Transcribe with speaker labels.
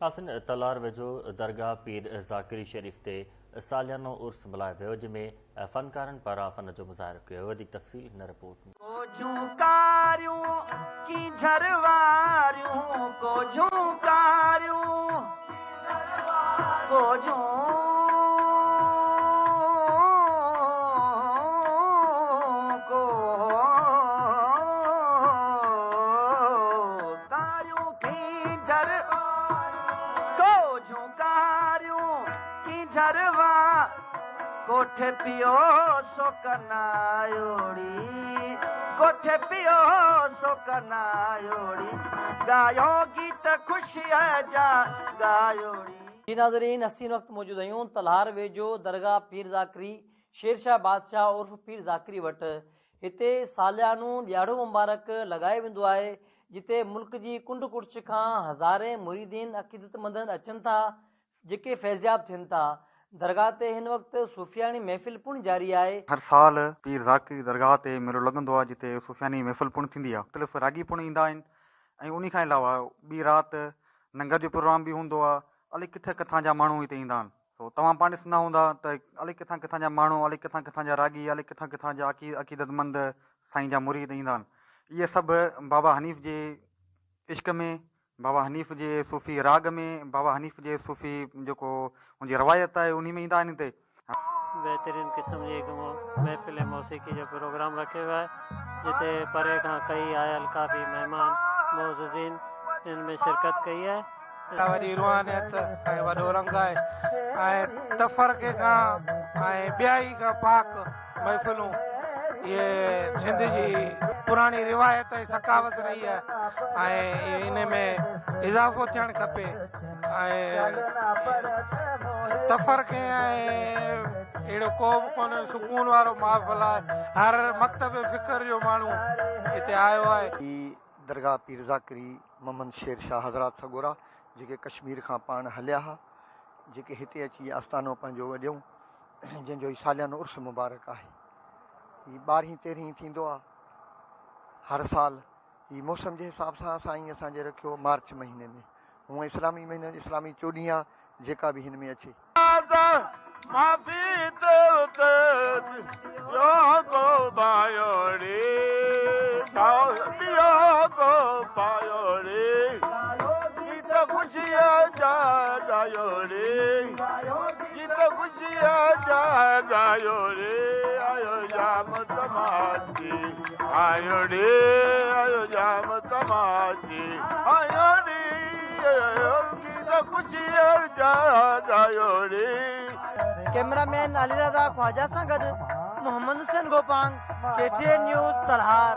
Speaker 1: ناظرين تلهار ويجهو درگاهه پير ذاڪري شريف تي ساليانو عرس ملهايو ويو جنهن ۾ فنڪارن پاران فن جو مظاهرو ڪيو ويو وڌيڪ تفصيل هن رپورٽ ۾.
Speaker 2: ڪوجهون ڪاريون ڪينجهر واريون ڪوجهون ڪاريون ڪوجهون ڪو ڪاريون ڪينجهر ڪوجهون ڪاريون ڪينجهر وا ڪوٺي پيو سو ڪنايوڙي ڪوٺي پيو سو ڪنايوڙي ڳايو گيت خوشيء جا ڳايوڙي.
Speaker 3: جي ناظرين اسين هن وقت موجود آهيون تلهار ويجهو درگاهه پير ذاڪري شيرشاهه بادشاهه عرف پير ذاڪري وٽ هتي ساليانو ڏياڙو مبارڪ لڳايو ويندو آهي، جتي ملڪ جي ڪنڊ ڪڙڇ کان هزارين مريدين عقيدتمندن اچن ٿا، جيڪي فيضياب ٿين ٿا. درگاهه تي هن وقت صوفياڻي محفل پڻ جاري آهي.
Speaker 4: هر سال پير ذاڪري درگاهه تي ميلو لڳندو آهي، جتي صوفياڻي محفل پڻ ٿيندي آهي. مختلف راڳي پڻ ايندا آهن ۽ انهي کان علاوه ٻي رات ننگر جو پروگرام به هوندو آهي. الائي ڪٿان ڪٿان جا ماڻهو هتي ايندا آهن. سو توهان پاڻ ڏسندا هوندا ته الائي ڪٿان ڪٿان جا ماڻهو، الائي ڪٿان ڪٿان جا راڳي، الائي ڪٿان ڪٿان جا عقيدتمند سائين جا مريد ايندا آهن. اهي سڀ بابا حنيف جي عشق ۾، بابا حنيف جي صوفي راڳ ۾، بابا حنيف جي صوفي جيڪو ان جي روايت آهي انهي ۾ ايندا آهن هتي.
Speaker 5: بهترين قسم جي هڪ محفل موسيقي جو پروگرام رکيو ويو آهي جتي پري کان ڪهي آيل ڪافي مهمان معززين ان ۾ شرڪت ڪئي آهي.
Speaker 6: وڏي روحانيت ۽ وڏو رنگ آهي ۽ تفرقي کان ۽ ٻيائي کان پاڪ محفلون اهي سنڌ جي پراڻي روايت ۽ ثقافت رهي آهي ۽ ان ۾ اضافو ٿيڻ کپي ۽ تفرقي ۽ اهڙو ڪو به ڪونهي سڪون وارو محفل آهي هر مڪتب فڪر جو ماڻهو هتي آيو آهي.
Speaker 7: درگاهه پير ذاڪري محمد شير شاهه حضرات سڳورا جيڪي ڪشمير کان پاڻ هليا ها جيڪي هتي اچي آستانو پنهنجو اڏيون جنهن جو هي ساليانو عرس مبارڪ آهي هي ٻارهين تيرهين ٿيندو آ هر سال هي موسم جي حساب سان سائين اسان جي رکيو مارچ مهيني ۾ هونء اسلامي مهينو اسلامي چوڏهين آ جيڪا به هن ۾ اچي.
Speaker 8: معافي ته ٻيو ڪو ڀانيو ڙي ٻيو ڪو ڀانيو ڙي گيت خوشيء جا ڳايو ڙي گيت خوشيء جا ڳايو ڙي آيو ڄام تماچي آيو ڙي آيو ڄام تماچي آيو ڙي گيت خوشيء جا ڳايو ڙي.
Speaker 3: ڪئميرا مين علي رضا خواجه سان گڏ Muhammad Hussain Gopang, K T N news, Talhar.